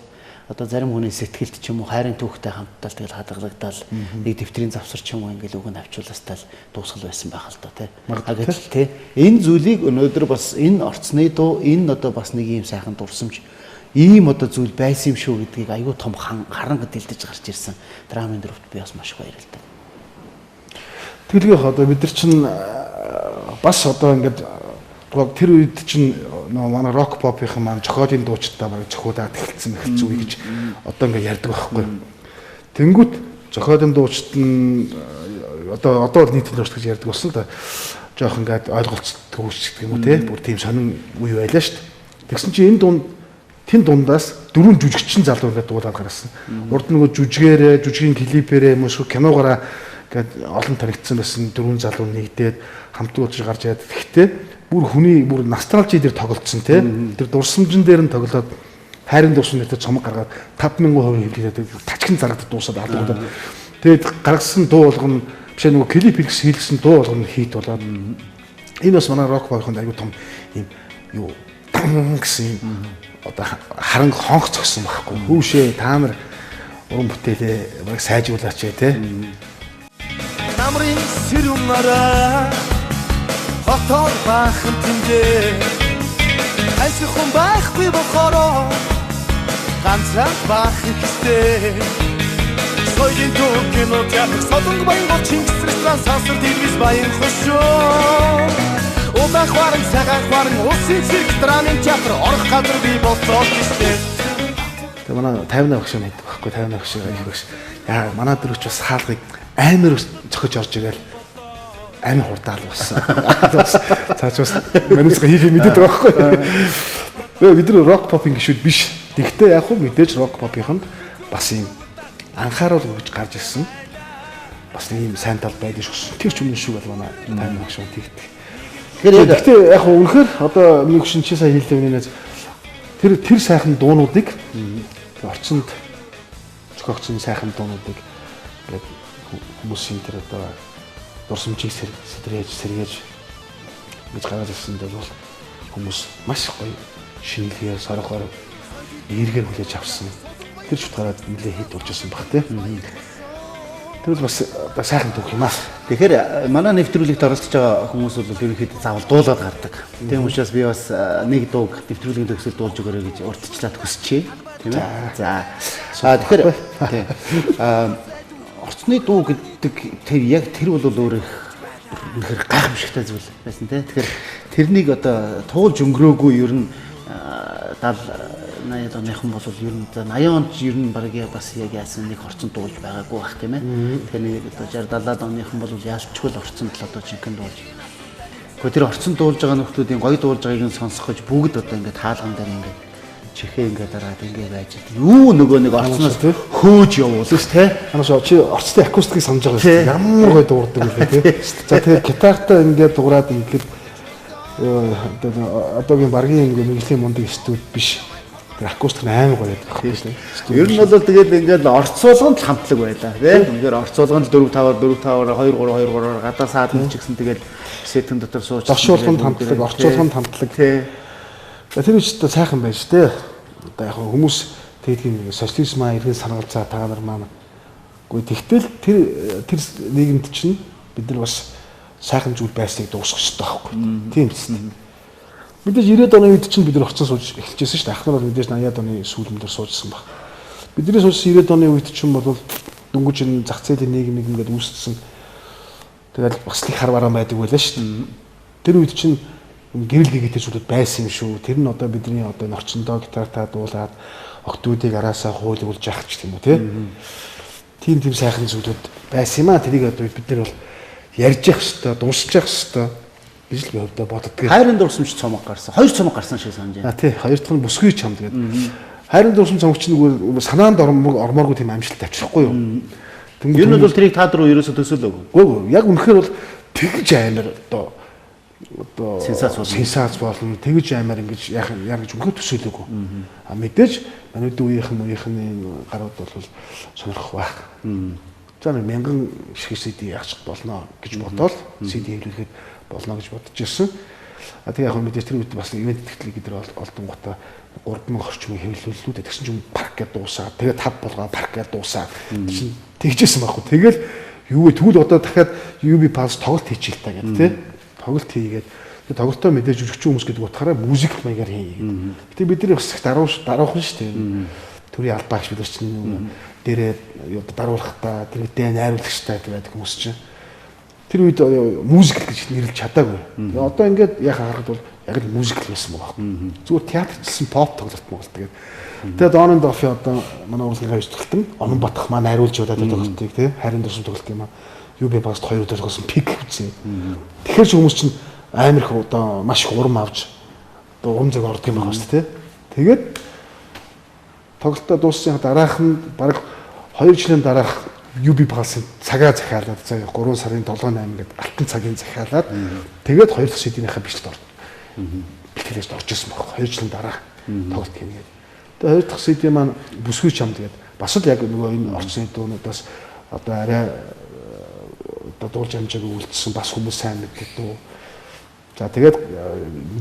одоо зарим хүний сэтгэлд ч юм уу хайрын түүхтэй хамттал тэгэл хадгалагдал нэг дэвтрийн завсар ч юм уу ингээл үг нь авчуулаастал дуусгал байсан байх л да тий. А гэтэл тий энэ зүйлийг өнөөдөр бас энэ орцны дуу энэ одоо бас нэг ийм сайхан дурсамж ийм одоо зүйл байсан юм шүү гэдгийг айгүй том харанга дэлдэж гарч ирсэн драмын дөрөвт би бас маш их баярлалаа. Тэгэлгүй одоо бид нар чинь бас одоо ингээд тэр үед чинь нөгөө манай рок попийнхан маань зохиолын дуучдаа бараг зохиудаад эхэлсэн үе гэж одоо ингээд ярьдаг байхгүй. Тэнгүүт зохиолын дуучид нь одоо бол нийт дууч гэж ярьдаг болсон л да. Жоох ингээд ойлголцдог үүсдэг юм уу те. Бүр тийм сонин үе байлаа шүү дээ. Тэгсэн чинь энэ дунд тэн дундаас дөрвөн жүжигчин залуу ингээд дуулаад гарсан. Урд нөгөө жүжигээрээ, жүжигийн клипээрээ юм уу киногоороо ингээд олон танигдсан байсан дөрвөн залуу нэгдээд хамт уулзаж гарч ирээд гэхдээ бүр хүний бүр носталжи дээр тоглолцсон тий. Тэр дурсамжин дээр нь тоглоод хайрын дурсам нэртэй цомог гаргаад 5000% хэвлэлээд тачгин зарагдаад дуусаад алгуудаад. Тэгээд гаргасан дуу болгоно биш нөгөө клип хийлгэсэн дуу болгоно хит болоод энэ бас манай рок попын аюу том юм юу гэсэн юм одоо харанг хонх цогсон байхгүй. Хүүшээ та нар уран бүтээлээ баг сайжруулаач те. Намрын сэрүүн нараа хотоор баахан тэндээ хайсан хүн байхгүй болохоор ганцхан баахан хэстэй. Соёлын төв кино театр Солонг Баянгол Чингис ресторан сансар телевиз баян хөшөө. Удаан хваран цагаан хваран улсын цирк драмын театр орох газар бий болцоо гэжтэй. Тэгээ манай 58 багш мэддэг байхгүй 58 багш их багш. Яа манай дөрөвч бас хаалгыг амар зохиж орж ирэл амар хурдаал болсон. Цааш бас манайсгаа хийх юм мэдээд байгаа байхгүй. Тэгээ бид нар рок попын гишүүд биш. Тэгвэл яг хөө мэдээж рок попынханд бас юм анхааруул өгж гарч ирсэн. Бас нэг юм сайн тал байдаг шүү. Тэр ч өмнө шүү бол манай 58 багш тэгдэг. Тэгэхээр яг хөө үнэхээр одоо миний хөшин чи сая хэллээ үнэнээс тэр сайхан дуунуудыг орчинд зохиогдсон сайхан дуунуудыг ингээд хүмүүсийн тэр одоо дурсамжийг сэтрээж сэргээж ингэж гаргаж ирсэн дээр бол хүмүүс маш гоё шинэлгээр сорохоор эргээр хүлээж авсан. Тэр ч утгаараа нэлээ хит болж ирсэн баг тий. Тэр бол бас сайхан түүх юм аа. Тэгэхээр манай нэвтрүүлэгт оролцож байгаа хүмүүс бол ерөнхийдөө заавал дуулаад гардаг. Тийм учраас би бас нэг дууг нэвтрүүлгийн төгсөл дуулж өгөөрэй гэж урьдчилаад хүсчихье. Тийм ээ. За. Тэгэхээр тий. Орцны дуу гэдэг тэр яг тэр бол өөр их үнэхээр гайхамшигтай зүйл байсан тий. Тэгэхээр тэрнийг одоо туулж өнгөрөөгүй ер нь 70 80 оныхан бол ер нь 80 онд ер нь баг бас яг яасан нэг орцон дуулж байгаагүй бах тийм ээ. Тэгэхээр нэг одоо 60 70 оныхан бол ялчгүй л орцонд л одоо жинхэнэ дуулж. Гэхдээ тэр орцон дуулж байгаа нөхдүүдийн гоё дуулж байгааг нь сонсох гэж бүгд одоо ингээд хаалган дээр ингээд чихээ ингээд дараад ингээд байж байгаа. Юу нөгөө нэг орцноос хөөж явуулах тий. Анаас чи орцтой акустикийг санаж байгаа шүү. Ямар гоё дуурдаг үлээ тий. За тэгэхээр гитартай ингээд дуурайд ингээд одоогийн баргийн нэг мэргэжлийн мундаг студ биш. Тэр акустик нь амар гоё байдаг байхгүй шүү дээ. Ер нь бол тэгэл ингээл орц болгонд л хамтлаг байлаа тий. Үнэхээр орц болгонд 4 5-аар 4 5-аар 2 3 2 3-аар гадаа саадна ч гэсэн тэгэл сетэн дотор сууж дорш болгонд хамтлаг, орц болгонд хамтлаг. Тий. Тэр үеч одоо сайхан байж тээ. Одоо яг хүмүүс тэгдэг юм социализм аа иргэн санагалзаа та нар маань. Үгүй тэгтэл тэр нийгэмд чинь бид нар бас сайхан зүйл байсныг дуусгах хэрэгтэй байхгүй. Тийм биз дээ. Мэдээж 90-ад оны үед чинь бид нар очсон сууж эхэлжсэн шүү дээ. Ах нар бол мэдээж 80-ад оны сүүл мөр суужсан баг. Бидний суусан 90-ад оны үед чинь бол дөнгөж энэ зах зээлийн нийгэм ингээд үүссэн. Тэгэл бас л их хар бараан байдаг байлаа шүү дээ. Тэр үед чинь гэрэл гэгээтэй зүйлүүд байсан юм шүү. Тэр нь одоо бидний одоо орчиндөө гитартаа дуулаад октоудыг араасаа хуйлуулж яах ч юм уу тий. Тийм тийм сайхан зүйлүүд байсан юм аа. Тэрийг одоо бид нар бол ярьж явах хэвээр, дуусч явах хэвээр гэж л би хувьдаа боддог. Хайрын дурсамж цомог гарсан. Хоёр цомог гарсан шиг санаж байна. А тий, хоёр дахь нь бүсгүй чамд гэдэг. Хайрын дурсамж цомог чинь нөгөө санаанд ормооргүй тийм амжилт авчрахгүй юу? Ер нь бол тэрийг та дөрөв ерөөсө төсөөлөөгүй. Үгүй, яг үнэхээр бол тэгж амар одоо сенсац болно. Тэгж амар ингэж яах яа гэж үнэхээр төсөөлөөгүй. А мэдээж манайд үеийнхэн гарууд бол сонирхох байх. За нэг 1000 шиг CD яачих болно гэж бодоол CD хэвлүүлэхэд болно гэж бодож ирсэн. А тэгээ яг мэдээж тэр үед бас ивент тэтгэл гэдэг олдонгуудаа 3000 орчим хэвлүүллүү дээ. Тэгсэн чинь парк гэдээ дуусаа. Тэгээ 5 болгоо парк гэдээ дуусаа. Тэгсэн тэгжсэн байхгүй. Тэгэл юу вэ? Тэгвэл одоо дахиад UB Pulse тоглолт хийчих л та гэдэг тий. Тоглолт хийгээд тэгээ тоглолтоо мэдээж жүжигчин хүмүүс гэдэг утгаараа мюзикл маягаар хийе гэдэг. Гэтэ бид нар бас их даруухан шүү дээ. Төрийн албаагч бид нар чинь дээрээ даруулахдаа тэрэгдээ найруулагчтай байдаг хүмүүс чинь. Тэр үед мюзикл гэж нэрлэж чадаагүй. Тэгээ одоо ингээд яхаа харахад бол яг л мюзикл байсан байгаа байхгүй. Зүгээр театрчилсан поп тоглолт Монгол тэгээд. Тэгээд Онон Дофи одоо манай урлагийн хоёр тоглолтын Онон Батх маань найруулж яваад байгаа тоглолтыг тий хайрын дурсам тоглолт юм аа. UB Pulse хоёр өдөр тоглосон пик үзээ. Тэгэхээр ч хүмүүс чинь амар их одоо маш их урам авч одоо урам зориг ордог юм байгаа шүү дээ тий. Тэгээд тоглолтоо дууссан дараах нь баг 2 жилийн дараах UB Pulse-ын цагаа захиалаад за 3 сарын 7 8 гээд алтан цагийн захиалаад тэгээд 2 дахь CD-нийхээ бичлэлд орд. Бэлтгэлээс орж ирсэн баг 2 жилийн дараах тоглолт хийнэ гээд. Тэгээд 2 дахь CD маань бүсгүй чамд гээд бас л яг нөгөө энэ орцны дуунуудаас одоо арай одоо дуулж амжаагүй үлдсэн бас хүмүүс сайн мэддэг дуу. За тэгээд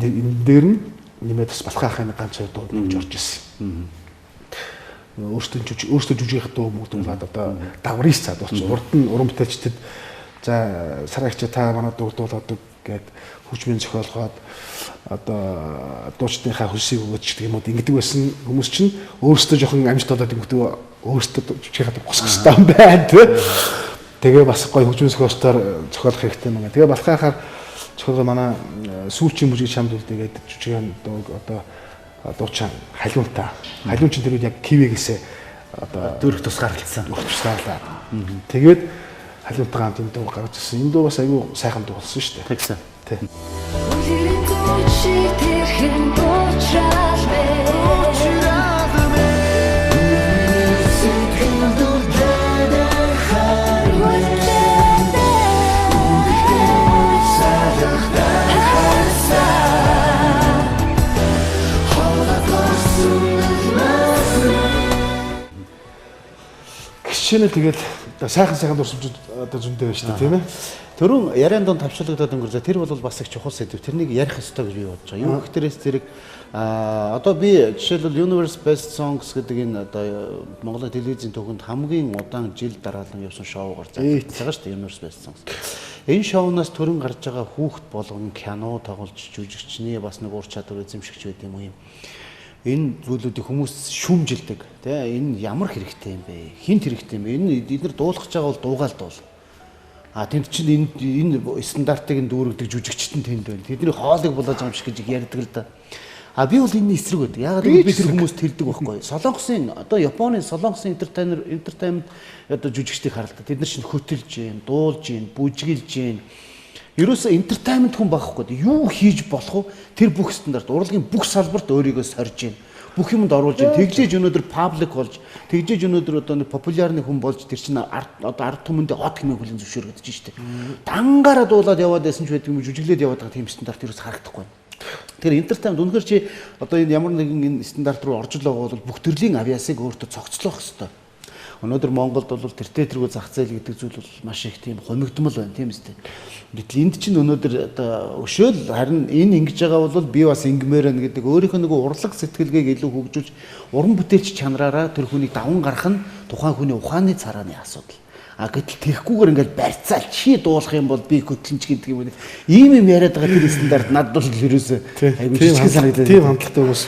энэ дээр нь нэмээд бас Балхаа ахын ганц хоёр дуу нэмж орж ирсэн. Өөртөө жүжигийнх дуу мөнгө дуулаад одоо даврын цаад болчих. Урд нь уран бүтээлчдэд за сараагч та манай дуу дуулаад гээд хөгжмийн зохиолгоод одоо дуучдынхаа хөлсийг өгөөд ч гэдэг юм уу ингэдэг байсан хүмүүс чинь өөрсдөө жоохон амжилт болоод ингэдэг өөрсдөө жүжигийнхаа госох хэрэгтэй юм байна тий. Тэгээ бас гоё хөгжмийн зохиолчдоор зохиолох хэрэгтэй юм аа. Тэгээ Балхаахаар зохиолгоо манай сүүлчийн бүжиг чамд үлдээгээд жүжигэн дууг одоо дуучин халиунтай. Халиун чинь тэр үед яг кивигээсээ одоо дөрөх тусгаарлалсан. Дөрөх тусгаарлаа. Тэгээд халиунтайгаа хамт энэ дуу гаргаж ирсэн. Энэ дуу бас айгүй сайхан дуу болсон шүү дээ. Тэгсэн. Тий. Жишээ нь тэгэл сайхан дурсамжууд одоо зөндөө байна шүү дээ тийм ээ. Төрөн яриан дунд тавчлагдаад өнгөрзөө тэр бол бас их чухал сэдв. Тэрнийг ярих ёстой гэж би бодож байгаа. Юу гэхтэрээс зэрэг одоо би жишээлбэл Universe Best Songs гэдэг энэ одоо Монголын телевизийн түүхэнд хамгийн удаан жил дараалан явсан шоугаар зарлагдсан байгаа шүү дээ Universe Best Songs. Энэ шоунаас төрөн гарч байгаа хүүхэд болгон кино тоглож жүжигчний бас нэг ур чадвар эзэмшигч байд юм уу юм. Энэ зүйлүүдийг хүмүүс шүүмжилдэг тий энэ ямар хэрэгтэй юм бэ? Хинт хэрэгтэй юм бэ? Энэ эдгээр дуулах гэж байгаа бол дуугаал дуул. А тэнд чинь энэ стандартыг нь дүүргдэг жүжигчт нь тэнд байна. Тэдний хоолыг булааж байгаа юм шиг гэж ярьдаг л да. А би бол энэ эсрэг байдаг. Яагаад гэвэл би тэр хүмүүст тэрдэг байхгүй. Солонгосын одоо Японы Солонгосын entertainment одоо жүжигчдийг харалта. Тэд нар чинь хөтөлж гин, дуулж гин, бүжгэлж гин. Ерөөсөө entertainment хүн байхгүй. Юу хийж болох вэ? Тэр бүх стандарт урлагийн бүх салбарт өөрийгөө сорж гин. Бүх юмд оруулж гин. Тэглээж өнөөдөр паблик болж, тэглээж өнөөдөр одоо нэг популярны хүн болж тэр чинь одоо ард түмэндээ од хэмээн хүлэн зөвшөөрөгдөж штэ. Дангаараа дуулаад яваад байсан ч байдаг юм, жүжиглээд яваад байгаа тийм стандарт ерөөс харагдахгүй байна. Тэгэхээр entertainment үнэхээр чи одоо энэ ямар нэгэн энэ стандарт руу орж л байгаа бол бүх төрлийн авьяасыг өөртөө цогцлох ёстой. Өнөөдөр Монголд бол тэртээ тэргүй зах зээл гэдэг зүйл бол маш их тийм хумигдмал байна, тийм үстэй. Гэтэл энд чинь өнөөдөр одоо өшөөл харин энэ ингэж байгаа бол би бас ингэмээр байна гэдэг өөрийнх нь нөгөө урлаг сэтгэлгээг илүү хөгжүүлж уран бүтээлч чанараараа тэр хүнийг даван гарах нь тухайн хүний ухааны царааны асуудал. А гэтэл тэгхгүйгээр ингээл барьцаал чи дуулах юм бол би хөтлөнч гэдэг юм уу. Ийм юм яриад байгаа тэр стандарт надад бол ерөөсөө айгүй жижигхэн санагдаад. Тийм хандлагатай хүмүүс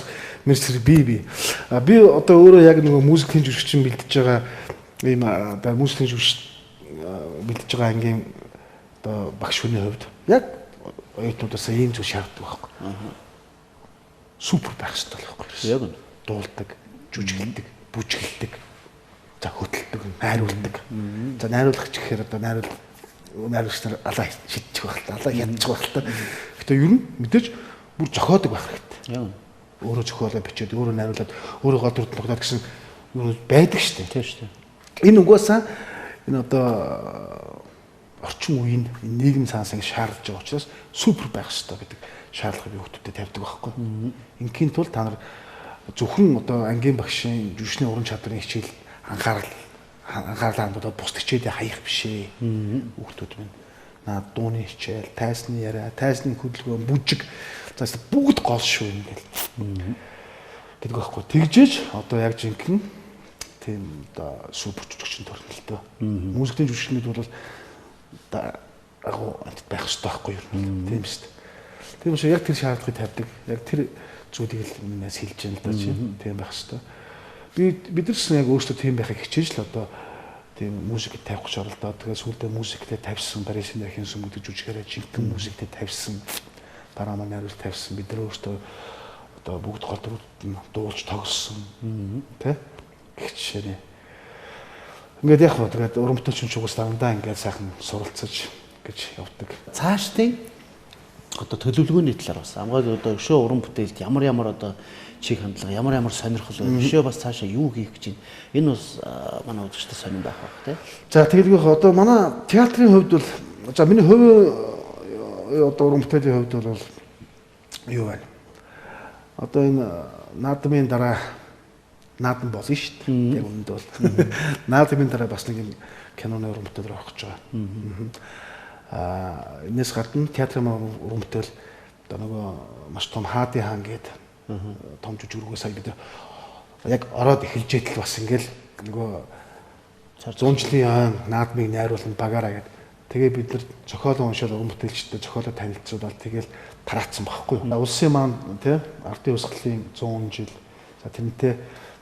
мэрсэр би. А би одоо өөрөө яг нөгөө музикийн жүжигчин бэлдэж байгаа ийм одоо музикийн жүжигч бэлдэж байгаа ангийн одоо багш хүний хувьд яг оюутнуудаас ийм зүйл шаарддаг байхгүй. Супер байх хэрэгтэй байхгүй. Яг үнэ. Дуулдаг, жүжиглэдэг, бүжгэлдэг. За хөтэлдэг, найруулдаг. За найруулах ч гэхээр одоо найруулагч нар алаа шидчих байх л та, алаа хядчих байх л та. Гэтэ ер нь мэдээж бүр зохиодог байх хэрэгтэй. Яг үнэ. Өөрөө зохиолоо бичээд, өөрөө найруулад, өөрөө гол дүрд тоглоод гэсэн юм байдаг шүү дээ. Тийм шүү дээ. Энэ угаасаа энэ одоо орчин үеийн нийгэм цаанаас ингэ шаардж байгаа учраас супер байх ёстой гэдэг шаардлагыг би хүүхдүүдэд тавьдаг байхгүй. Ингийн тул та нар зөвхөн одоо ангийн багшийн жүжигчний уран чадварын хичээл анхаарлаа хандуулаад бусд хичээлээ хаях биш ээ. Хүүхдүүд минь наа дууны хичээл, тайзны яриа, тайзны хөдөлгөөн, бүжиг за бүгд гол шүү ингээл гэдэг байхгүй. Тэгжээж одоо яг жинхэнэ тийм одоо супер жүжигчин төрнө л дөө. Музикийн жүжигчнүүд бол одоо агуу амт байх ёстой байхгүй юу? Тийм шүү дээ. Тийм учраас яг тэр шаардлагыг тавьдаг. Яг тэр зүйлийг л минээс хэлж яана л да чи. Тийм байх ёстой. Бид нар ч яг өөрсдөө тийм байхыг хичээж л одоо тийм музикэд тавих гэж оролдоод тэгээ сүүлдээ музиктэй тавьсан Парисын архивын сүм гэдэг жүжигээрээ жинхэнэ музиктэй тавьсан дараа маань найруулж тавьсан бид нар өөрсдөө одоо бүгд гол дүрүүд нь дуулж тоглосон тий гэх жишээний. Ингээд яг хөө тэгээд уран бүтээлчин чугас дандаа ингээд сайхан суралцаж гэж явдаг. Цаашдын одоо төлөвлөгөөний талаар бас амгааг одоо өшөө уран бүтээлд ямар ямар одоо чиг хандлага, ямар ямар сонирхол байна. Өшөө бас цаашаа юу хийх гэж байна. Энэ бас манай үзэгчдэд сонирн байх байх тий. За тэгээд одоо манай театрын хувьд бол за миний хувийн одоо уран бүтээлийн хувьд бол юу байна? Одоо энэ наадмын дараа наадам болно шүү дээ. Яг үнэндээ бол наадмын дараа бас нэг юм киноны уран бүтээл рүү орох гэж байгаа. Аа энэс гадна театрын уран бүтээл одоо нөгөө маш том Хаадын хаан гэдэг том жүжиг рүүгээ сая бид яг ороод эхэлж идэл бас ингээл нөгөө 100 жилийн айн наадмыг найруулна багаараа гэдэг. Тэгээ бид нар зохиолын уншаал уран бүтээлчтэй зохиолоо танилцуулаад тэгэл тараацсан байхгүй юу. Улсын маань тий ардын урсгалын 100 жил. За тэрнтэй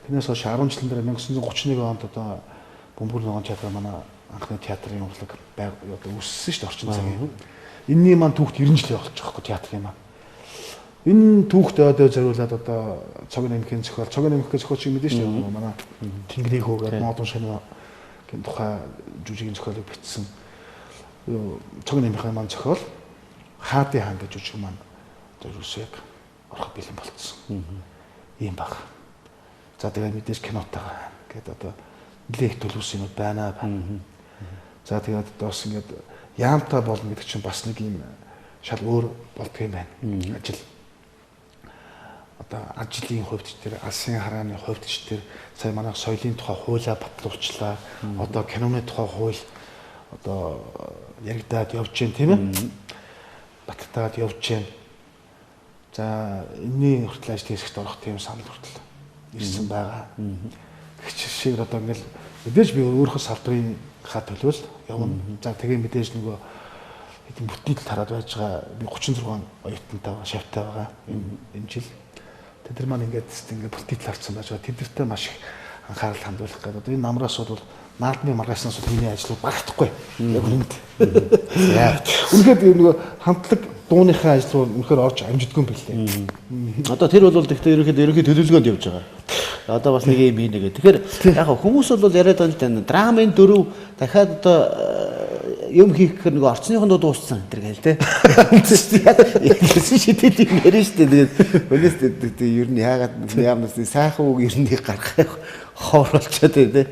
тэрнээс хойш 10 жилийн дараа 1931 онд одоо Бөмбөр ногоон театр манай анхны театрын урлаг байг одоо үүссэн шүү дээ орчин цагийн. Энийний маань түүхт 90 жил болж байгаа байхгүй театрын маань. Энэ түүхт ойдоо зориулаад одоо цог нэмхийн зохиол, цог нэмхийн зохиол чиг мэдэн шүү дээ. Манай Тэнгэрийн хөөгээд модон шаниа гэн тухай жүжигийн зохиолыг бичсэн. Цог нэмхийн маань зохиол Хаадын хаан гэж жүжиг маань зориулсан яг ороход бэлэн болцсон. Ийм баг. За тэгээд мэдээж кинотойгоо гээд одоо нэлээд их төлөвлөсөн юмуд байна. За тэгээд одоо бас ингээд яамтай болно гэдэг чинь бас нэг юм шал өөр болдго юм байна. Ажил. Одоо ажлын хувьд ч тэр алсын харааны хувьд ч тэр сая манай соёлын тухай хуулиа батлуулчлаа. Одоо киноны тухай хууль одоо яригдаад явж гэн тийм ээ. Баттаад явж гэн. За энэний хүртэл ажил хэсэгт орох тийм санал хүртэл ирсэн байгаа. Гэх шиг одоо ингээл мэдээж би өөрийнхөө салбарын ха төлөөл явна. За тэгээ мэдээж нөгөө хэдэн бүтэн тараад байж байгаа би 36 оюутантай байгаа, шавтай байгаа энэ жил. Тэд нар маань ингээд ингээд бүтэн харцсан байж байгаа. Тэдэртэй маш их анхаарал хандуулах гэдэг. Одоо энэ намраас бол наадмын маргааснаас бол миний ажлууд багтахгүй. Яг үнэнд. За. Үнэхээр нөгөө хамтлаг дууныхаа ажил руу үнэхээр орж амжидгүй юм билээ. Одоо тэр бол гэхдээ ерөнхийдөө ерөнхий төлөвлөгөөнд явж байгаа. Одоо бас нэг юм хийнэ гэх. Тэгэхээр яг хүмүүс бол яриад байгаа л да. Драмын дөрөв дахиад одоо юм хийх гэхээр нөгөө орцныхон дуу дууссан энэ гэл те. Гэсэн шидэд юм ярина шүү дээ. Тэгээд өнөөс ер нь яагаад яамнаас сайхан үг ер нь гарах хоор болчиход байна те.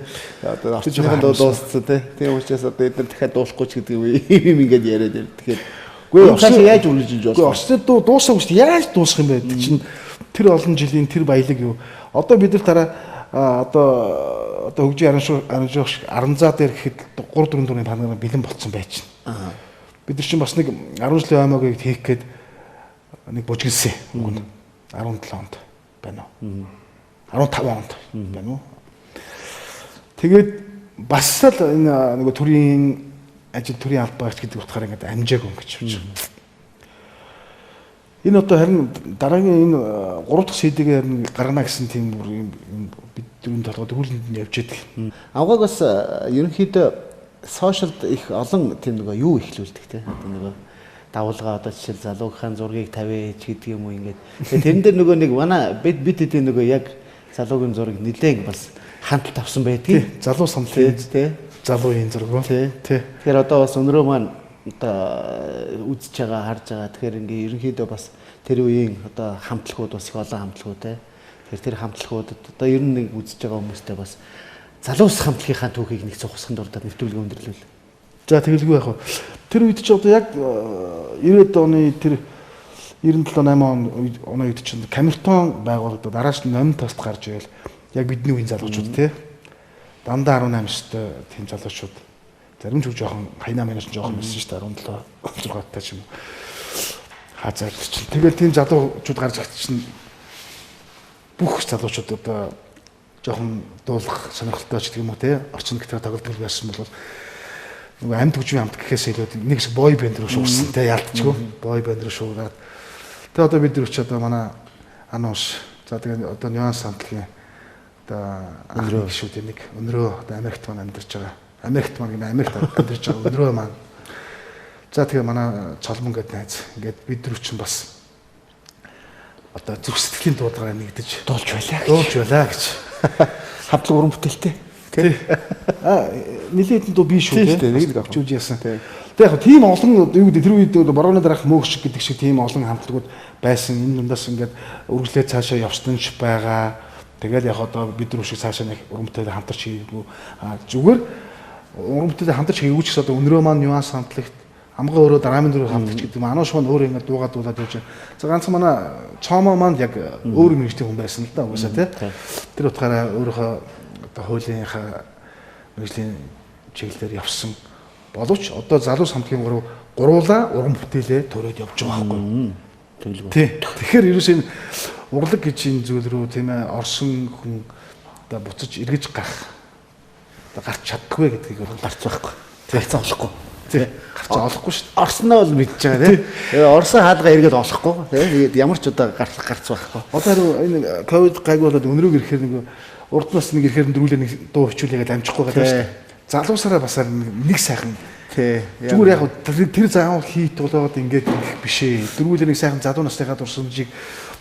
Одоо орцныхон дуу дууссан те. Тийм учраас одоо эдгээр дахиад дуулахгүй ч гэдэг юм ингээд яриад байна. Тэгэхээр Үгүй цаашаа яаж үргэлжилж болох? Үгүй Оросны дуу дуусаагүй шүү дээ. Яаж дуусах юм бэ? Чинь тэр олон жилийн тэр баялаг юу? Одоо бид нар дараа одоо хөгжийн араншуух шиг аранзаа дээр гэхэд 3 4 дууны панаар бэлэн болцсон байж чинь. Бид нар чинь бас нэг 10 жилийн аймаагийг хийх гээд нэг бужигнсан үг нь 17 онд байна уу? 15 онд байна уу? Тэгээд бас л энэ нөгөө төрийн ажил төрийн албаагч гэдэг утгаараа ингээд амжаагүй ингэж явж байгаа. Энэ одоо харин дараагийн энэ 3 дахь CD-г харин гаргана гэсэн тийм бүр юм бид дөрөв толгойд хүлэнд нь явж байдаг. Авгааг бас ерөнхийдөө сошиалд их олон тийм нөгөө юу ихлүүлдэг те. Одоо нөгөө давлгаа одоо жишээл залуугийнхаа зургийг тавиач гэдэг юм уу ингээд. Тэгээ тэрэн дээр нөгөө нэг манай бид хэдийн нөгөө яг залуугийн зургийг нэлээн бас хандлт авсан байдгийг. Залуу самлын тий. Залуугийн зураг. Тий. Тэгэхээр одоо бас өнөрөө маань одоо үзэж байгаа, харж байгаа. Тэгэхээр ингээ ерөнхийдөө бас тэр үеийн одоо хамтлагууд бас их олон хамтлагууд те. Тэгэхээр тэр хамтлагуудад одоо ер нь нэг үзэж байгаа хүмүүстэй бас залуус хамтлагийнхаа түүхийг нэг цухсахын дурдаад нэвтрүүлэг өндөрлүүл. За тэгэлгүй яах вэ? Тэр үед чи одоо яг 90-ад оны тэр 97 8 оны үед чинь Камертон байгуулагдаад араас нь номин тост гарч ирэл яг бидний үеийн залуучууд те. Дандаа 18 настай тийм залуучууд зарим ч жоохон хайнаа мэнэ жоохон байсан шүү дээ 17 6 таа ч юм уу. Хазаар чинь. Тэгэл тийм залуучууд гарч ирэх чинь бүх залуучууд одоо жоохон дуулах сонирхолтой ч гэдэг юм уу те. Орчин гитар тоглодог байсан бол нөгөө амьд хөгжмийн хамт гэхээс илүү нэг шиг бой бэнд рүү шуурсан те яалтчгүй. Бой бэнд рүү шуураад. Тэгээ одоо бид нар ч одоо манай ануус за тэгээ одоо нюанс хамтлагийн одоо өнрөө шүү дээ нэг өнрөө одоо Америкт маань амьдарч байгаа. Америкт маань гэнэ Америкт амьдарч байгаа өнрөө маань. За тэгээ манай Цолмон гэдэг найз ингээд бид нар чинь бас одоо зүрх сэтгэлийн дуудлагаар нэгдэж дуулж байлаа. Дуулж байлаа гэж. Хамтлаг уран бүтээлтэй. Тий. Аа нэлээд дуу би шүү тий. Нэг л жүж яасан. Тэгээ яг тийм олон юу гэдэг тэр үед борооны дараах мөөх шиг гэдэг шиг тийм олон хамтлагууд байсан. Энэ дундаас ингээд үргэлжлээ цаашаа явсан ч байгаа. Тэгэл яг одоо бид нар шиг цаашаа нэг уран бүтээлээ хамтарч хийгээгүй. Аа зүгээр уран бүтээлээ хамтарч хийгээгүй ч гэсэн одоо өнрөө маань нюанс хамтлагт амгаа өөрөө драмын дөрөв хамтлагч гэдэг юм. Анууш маань өөр ингээд дуугаа дуулаад явж. За ганцхан манай Цомо маань яг өөр мэргэжлийн хүн байсан л да угаасаа тий. Тэр утгаараа өөрийнхөө одоо хуулийнхаа мэргэжлийн чиглэлээр явсан боловч одоо залуу самтлагийн гурвуулаа уран бүтээлээ төрөөд явж байгаа байхгүй. Тэгэлгүй. Тий. Тэгэхээр ерөөс энэ урлаг гэж энэ зүйл рүү тийм ээ орсон хүн одоо буцаж эргэж гарах одоо гарч чаддаггүй гэдгийг бол гарч байхгүй. Гарцаа олохгүй. Тий. Гарцаа олохгүй шүү дээ. Орсноо бол мэдж байгаа тий. Орсон хаалга эргээд олохгүй тий. Тэгээд ямар ч удаа гарц байхгүй. Одоо харин энэ ковид гайгүй болоод өнрөөг ирэхээр нэг урднаас нэг ирэхээр дөрүүлээ нэг дуу хичүүлээ гэдээ амжихгүй гэдэг шүү дээ. Залуусараа бас нэг сайхан тий. Зүгээр яг тэр заавал хийх тулаад ингээд ингэх биш ээ. Дөрүүлээ нэг сайхан залуу насныхаа дурсамжийг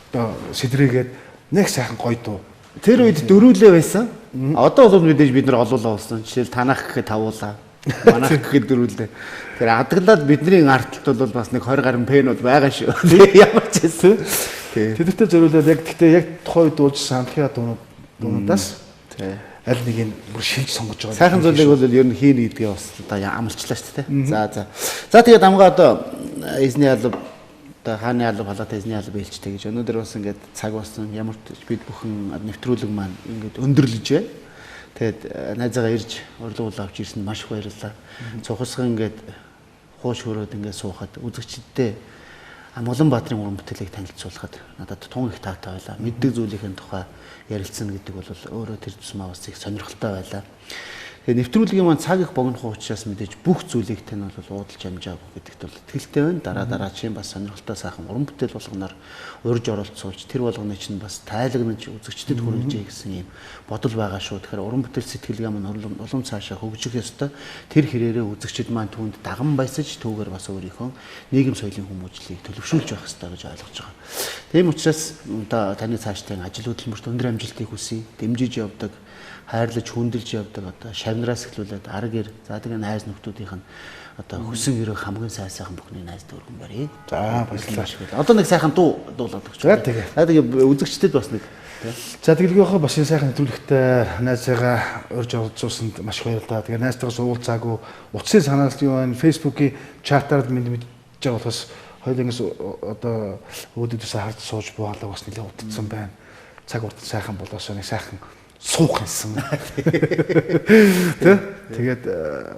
одоо сэдрээгээд нэг сайхан гоё дуу. Тэр үед дөрүүлээ байсан. Одоо бол мэдээж бид нар олуулаа болсон. Жишээл танах гэхэд тавуулаа. Манайх гэхэд дөрүүлээ. Тэгэхээр адаглаад бидний артталт бол бас нэг 20 гаруй пен бол байгаа шүү. Ямар ч байсан. Тий. Тэдэртэй зориулаад яг гэхдээ яг тухайн үед дуулжсан хамтлагийн дуунуудаас тий. Аль нэг нь бүр шилж сонгож байгаа. Сайхан зүйлийг бол ер нь хийнэ гэдгээ бас одоо амлчлаа шүү дээ. За за. За тэгээд амгаа одоо эзний алба одоо хааны алба халаатай эзний алба ээлжтэй гэж өнөөдөр бас ингээд цаг болсон. Ямар ч бид бүхэн нэвтрүүлэг маань ингээд өндөрлөж байна. Тэгээд найзаагаа ирж урилга авч ирсэнд маш их баярлалаа. Цухасган ингээд хууш хөрөөд ингээд суухад үзэгчдээ Амгалан Баатрын уран бүтээлийг танилцуулахад надад тун их таатай байлаа. Мэддэг зүйлийн тухай ярилцсан гэдэг бол өөрөө тэр тусмаа бас их сонирхолтой байлаа. Тэгээ нэвтрүүлгийн маань цаг их богино учраас мэдээж бүх зүйлийг тань бол уудалж амжаагүй гэдэгт бол итгэлтэй байна. Дараа дараачийн бас сонирхолтой сайхан уран бүтээл болгоноор урьж оролцуулж тэр болгоны чинь бас тайлагнаж үзэгчдэд хүргэжээ гэсэн ийм бодол байгаа шүү. Тэгэхээр уран бүтээл сэтгэлгээ маань улам цаашаа хөгжих ёстой. Тэр хэрээрээ үзэгчд маань түүнд даган баясаж түүгээр бас өөрийнхөө нийгэм соёлын хүмүүжлийг төлөвшүүлж байх ёстой гэж ойлгож байгаа. Тийм учраас одоо таны цаашдын ажил хөдөлмөрт өндөр амжилтыг хүсье. Дэмжиж явдаг, хайрлаж хүндэлж явдаг одоо шавнараас эхлүүлээд ар гэр за тэгээ найз нөхдүүдийнх нь одоо хүсэн өрөө хамгийн сайн сайхан бүхний найз дүүргэн барья. За баярлалаа. Одоо нэг сайхан дуу дуулаад өгч. За тэгээ. За тэгээ үзэгчдэд бас нэг тий. За тэгэлгүйхээ бас энэ сайхан нэвтрүүлэгтээ найзыгаа урьж оролцуулсанд маш их баярлалаа. Тэгээ найзтайгаас уулзаагүй утсын санаалт юу байна? Facebook-ийн чатаар минь мэдж байгаа болохоос хоёулангаас одоо өөдөөсөө харж сууж буугалаа бас нэлээд удацсан байна. Цаг урт сайхан болоосоо нэг сайхан суух юмсан. Тэ? Тэгээд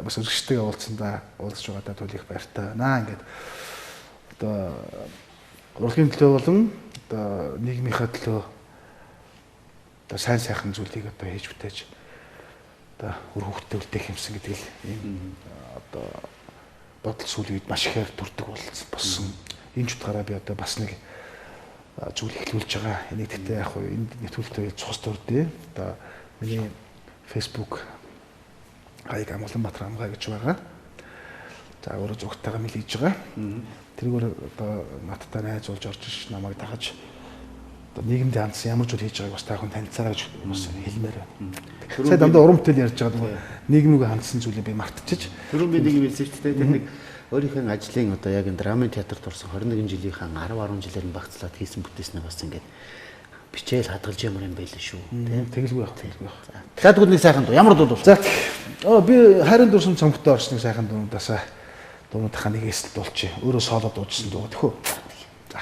бас үзэгчтэйгээ уулзсандаа уулзж байгаадаа түл их баяртай байна. Ингээд одоо урлагийн төлөө болон одоо нийгмийнхаа төлөө одоо сайн сайхан зүйлийг одоо хийж бүтээж одоо үр хөвгтөө үлдээх юмсан гэдэг л ийм одоо бодол сүүлийн үед маш ихээр төрдөг болсон. Энэ ч утгаараа би одоо бас нэг зүйл эхлүүлж байгаа. Энийг гэхдээ яг хуу энд нэвтрүүлэгтээ цус төрдөө. Одоо миний Facebook хаяг Амгаланбаатар Амгай гэж байгаа. За өөрөө зургатайгаа мэлийж байгаа. Тэргээр одоо надтай найз болж орж иш намайг дагаж одоо нийгэмд хандсан ямар зүйл хийж байгааг бас та хүн танилцаарай гэж бас хэлмээр байна. Сая дандаа уран бүтээл ярьж байгаа нөгөө нийгмийг хандсан зүйлээ би мартчихж. Түрүүн би нэг юм хэлсэн шүү дээ. Тэр нэг өөрийнхөө ажлын одоо яг энэ драмын театрт орсон 21 жилийнхаа 10 10 жилээр нь багцлаад хийсэн бүтээснээ бас ингээд бичээл хадгалж ямар юм байл шүү. Тийм тэгэлгүй байх, тэгэлгүй байх. За тэгвэл нэг сайхан дуу. Ямар дуу дуу? За би хайрын дурсам цомгтой орсон нэг сайхан дуундаасаа дуунуудынхаа нэгээс л дуулчих. Өөрөө соло дуужсан дуу тэхүү. За.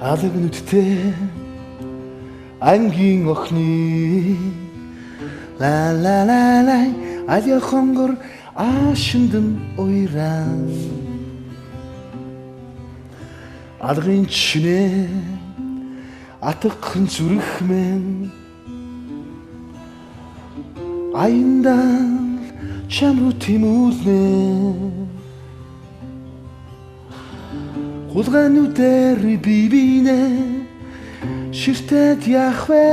Алаг нүдтэй ангийн охины ла ла ла ла аль хонгор аашиндан уйран алгын чинээ атгхан зүрх мэн аяндал чам руу тэмүүлнэ хулгайнуудаар би бинэ ширтээд яах вэ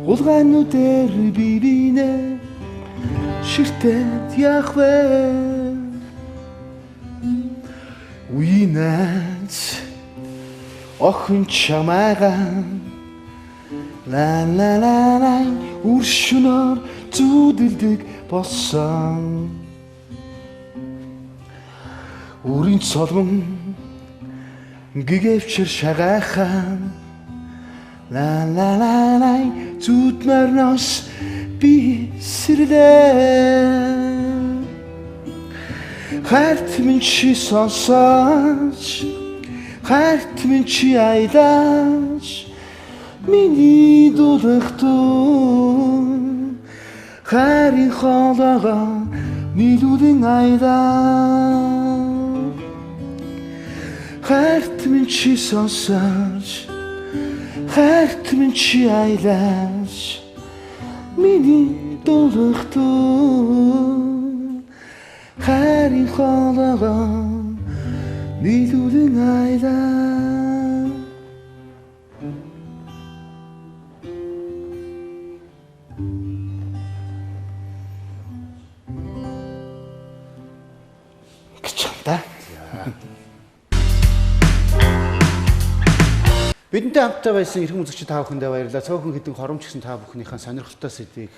хулгайнуудаар би бинэ ширтээд яах вэ үеинэц охин чамайгаа ла ла ла ла үршүнөр зүудэлдэг болсон үрийн цолмон гэгэвчэр шагайхан ла ла ла ла зүуд морноос би сэрлээ хайрт минь чи сонсооч хайрт минь чи аялаач миний дуулах тун хайрын хоолойгоо нийлүүлэн аялаа хайрт минь чи сонсооч хайрт минь чи аялаач миний дуулах тун хайрын хоолойгоо нийлүүлэн аялаа гэж юм да. Бидэнтэй хамттай байсан эрхэм үзэгч та бүхэндээ баярлалаа. Цөөхөн хэдэн хоромч гэсэн та бүхнийхэн сонирхолтой сэдвийг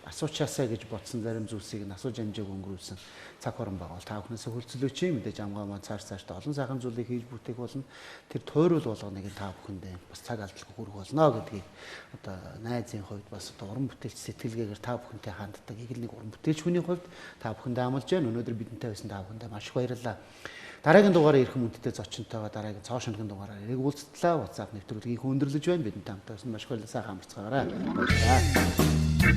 асуучаасаа гэж бодсон зарим зүйлсийг нь асууж амжааг өнгөрүүлсэн цаг хорон байгаа бол та бүхнээс хөлцлөөч юм. Мэдээж амгаа маань цааш цаашдаа олон сайхан зүйлийг хийж бүтээх болно. Тэр тойрол болгоныг та бүхэндээ бас цаг алдалгүй хүргэх болно гэдгийг одоо найзын хувьд бас одоо уран бүтээлч сэтгэлгээгээр та бүхэнтэй ханддаг эгэл нэг уран бүтээлч хүний хувьд та бүхэндээ амлаж байна. Өнөөдөр бидэнтэй байсан та бүхэндээ маш их баярлалаа. Дараагийн дугаараар эрхэм хүндтэй зочинтойгоо дараагийн цоо шинхэн дугаараар эрэг уулзтлаа. WhatsApp нэвтрүүлгийг хөндөрлөж байна. Бидэнтэй хамт байсан маш их баярлалаа. Сайхан амарцгаарай. Баярлалаа.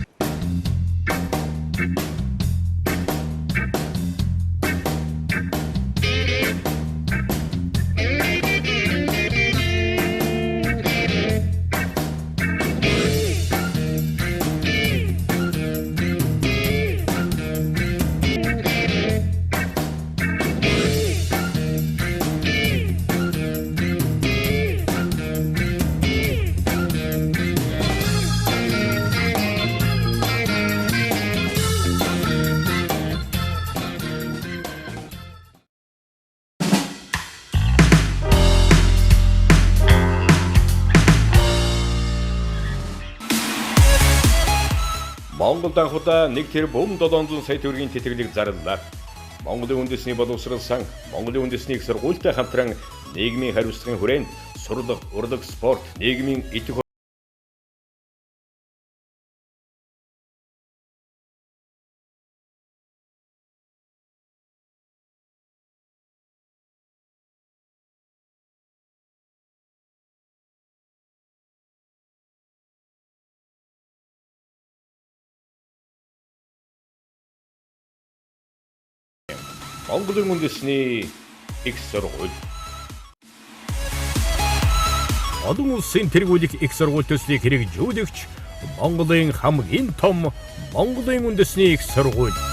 Монголд анхудаа 1 тэрбум 700 сая төгрөгийн тэтгэлэг зарлалаа. Монголын үндэсний боловсрол сан, Монголын үндэсний их сургуультай хамтран нийгмийн хариуцлагын хүрээнд сурлага, урлаг, спорт, нийгмийн идэвх Монголын үндэсний их сургууль. Олон улсын тэргүүлэх их сургууль төслийг хэрэгжүүлэгч Монголын хамгийн том Монголын үндэсний их сургууль.